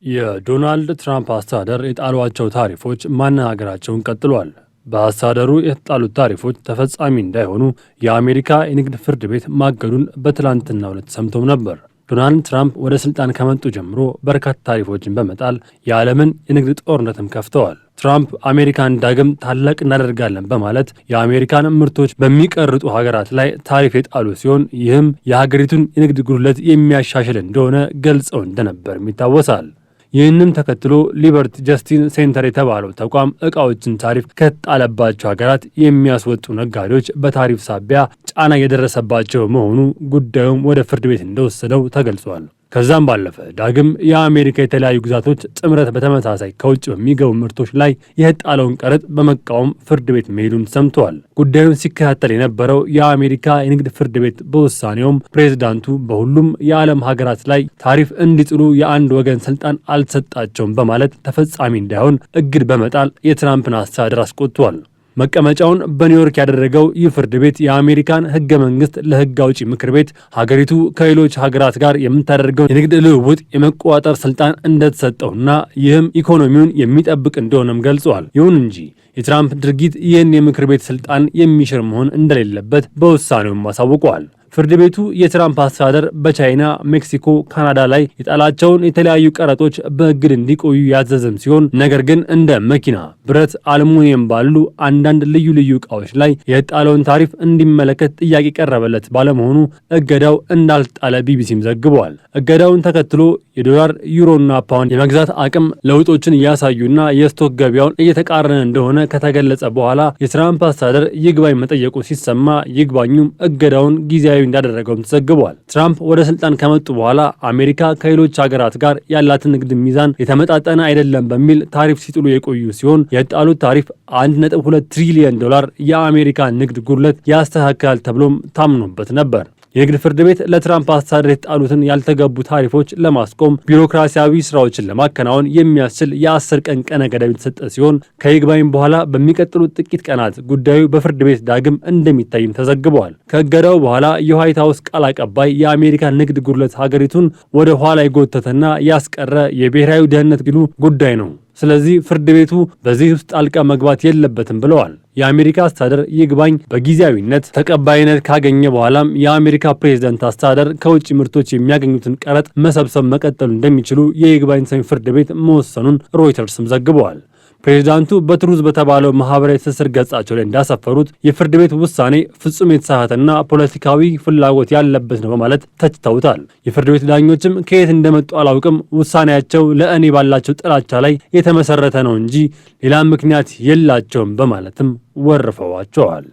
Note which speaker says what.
Speaker 1: የዶናልድ ትራምፕ አስተዳደር የጣሏቸው ታሪፎች ማነጋገራቸውን ቀጥሏል። በአስተዳደሩ የተጣሉት ታሪፎች ተፈጻሚ እንዳይሆኑ የአሜሪካ የንግድ ፍርድ ቤት ማገዱን በትላንትናው ዕለት ሰምቶም ነበር። ዶናልድ ትራምፕ ወደ ስልጣን ከመጡ ጀምሮ በርካታ ታሪፎችን በመጣል የዓለምን የንግድ ጦርነትም ከፍተዋል። ትራምፕ አሜሪካን ዳግም ታላቅ እናደርጋለን በማለት የአሜሪካን ምርቶች በሚቀርጡ ሀገራት ላይ ታሪፍ የጣሉ ሲሆን፣ ይህም የሀገሪቱን የንግድ ጉድለት የሚያሻሽል እንደሆነ ገልጸው እንደነበርም ይታወሳል። ይህንም ተከትሎ Liberty Justice Center የተባለው ተቋም እቃዎችን ታሪፍ ከተጣለባቸው ሀገራት የሚያስወጡ ነጋዴዎች በታሪፍ ሳቢያ ጫና እየደረሰባቸው መሆኑ ጉዳዩም ወደ ፍርድ ቤት እንደወሰደው ተገልጿል። ከዛም ባለፈ ዳግም የአሜሪካ የተለያዩ ግዛቶች ጥምረት በተመሳሳይ ከውጭ በሚገቡ ምርቶች ላይ የጣለውን ቀረጥ በመቃወም ፍርድ ቤት መሄዱን ሰምተዋል። ጉዳዩን ሲከታተል የነበረው የአሜሪካ የንግድ ፍርድ ቤት በውሳኔውም ፕሬዝዳንቱ በሁሉም የዓለም ሀገራት ላይ ታሪፍ እንዲጥሉ የአንድ ወገን ስልጣን አልተሰጣቸውም በማለት ተፈጻሚ እንዳይሆን እግድ በመጣል የትራምፕን አስተዳደር አስቆጥቷል። መቀመጫውን በኒውዮርክ ያደረገው ይህ ፍርድ ቤት የአሜሪካን ሕገ መንግስት ለሕግ አውጪ ምክር ቤት ሀገሪቱ ከሌሎች ሀገራት ጋር የምታደርገው የንግድ ልውውጥ የመቆጣጠር ስልጣን እንደተሰጠውና ይህም ኢኮኖሚውን የሚጠብቅ እንደሆነም ገልጿል። ይሁን እንጂ የትራምፕ ድርጊት ይህን የምክር ቤት ስልጣን የሚሽር መሆን እንደሌለበት በውሳኔውም አሳውቋል። ፍርድ ቤቱ የትራምፕ አስተዳደር በቻይና፣ ሜክሲኮ፣ ካናዳ ላይ የጣላቸውን የተለያዩ ቀረጦች በእግድ እንዲቆዩ ያዘዘም ሲሆን፣ ነገር ግን እንደ መኪና፣ ብረት፣ አልሙኒየም ባሉ አንዳንድ ልዩ ልዩ ዕቃዎች ላይ የጣለውን ታሪፍ እንዲመለከት ጥያቄ ቀረበለት ባለመሆኑ እገዳው እንዳልጣለ ቢቢሲም ዘግቧል። እገዳውን ተከትሎ የዶላር፣ ዩሮና ፓውንድ የመግዛት አቅም ለውጦችን እያሳዩና የ stock ገበያውን እየተቃረነ እንደሆነ ከተገለጸ በኋላ የትራምፕ አስተዳደር ይግባኝ መጠየቁ ሲሰማ፣ ይግባኙም እገዳውን ጊዜያዊ እንዳደረገውም ተዘግቧል። ትራምፕ ወደ ስልጣን ከመጡ በኋላ አሜሪካ ከሌሎች ሀገራት ጋር ያላትን ንግድ ሚዛን የተመጣጠነ አይደለም በሚል ታሪፍ ሲጥሉ የቆዩ ሲሆን፣ የጣሉት ታሪፍ 1.2 ትሪሊየን ዶላር የአሜሪካ ንግድ ጉድለት ያስተካክላል ተብሎም ታምኖበት ነበር። የንግድ ፍርድ ቤት ለትራምፕ አስተዳደር የተጣሉትን ያልተገቡ ታሪፎች ለማስቆም ቢሮክራሲያዊ ስራዎችን ለማከናወን የሚያስችል የ10 ቀን ቀነ ገደብ የተሰጠ ሲሆን፣ ከይግባኝ በኋላ በሚቀጥሉት ጥቂት ቀናት ጉዳዩ በፍርድ ቤት ዳግም እንደሚታይም ተዘግበዋል። ከእገዳው በኋላ የዋይት ሀውስ ቃል አቀባይ የአሜሪካ ንግድ ጉድለት ሀገሪቱን ወደ ኋላ የጎተተና ያስቀረ የብሔራዊ ደህንነት ግሉ ጉዳይ ነው፣ ስለዚህ ፍርድ ቤቱ በዚህ ውስጥ ጣልቃ መግባት የለበትም ብለዋል። የአሜሪካ አስተዳደር ይግባኝ በጊዜያዊነት ተቀባይነት ካገኘ በኋላም የአሜሪካ ፕሬዝዳንት አስተዳደር ከውጭ ምርቶች የሚያገኙትን ቀረጥ መሰብሰብ መቀጠሉ እንደሚችሉ የይግባኝ ሰሚ ፍርድ ቤት መወሰኑን ሮይተርስም ዘግበዋል። ፕሬዚዳንቱ በትሩዝ በተባለው ማህበራዊ ትስስር ገጻቸው ላይ እንዳሰፈሩት የፍርድ ቤት ውሳኔ ፍጹም የተሳሳተና ፖለቲካዊ ፍላጎት ያለበት ነው በማለት ተችተውታል። የፍርድ ቤት ዳኞችም ከየት እንደመጡ አላውቅም፣ ውሳኔያቸው ለእኔ ባላቸው ጥላቻ ላይ የተመሰረተ ነው እንጂ ሌላ ምክንያት የላቸውም በማለትም ወርፈዋቸዋል።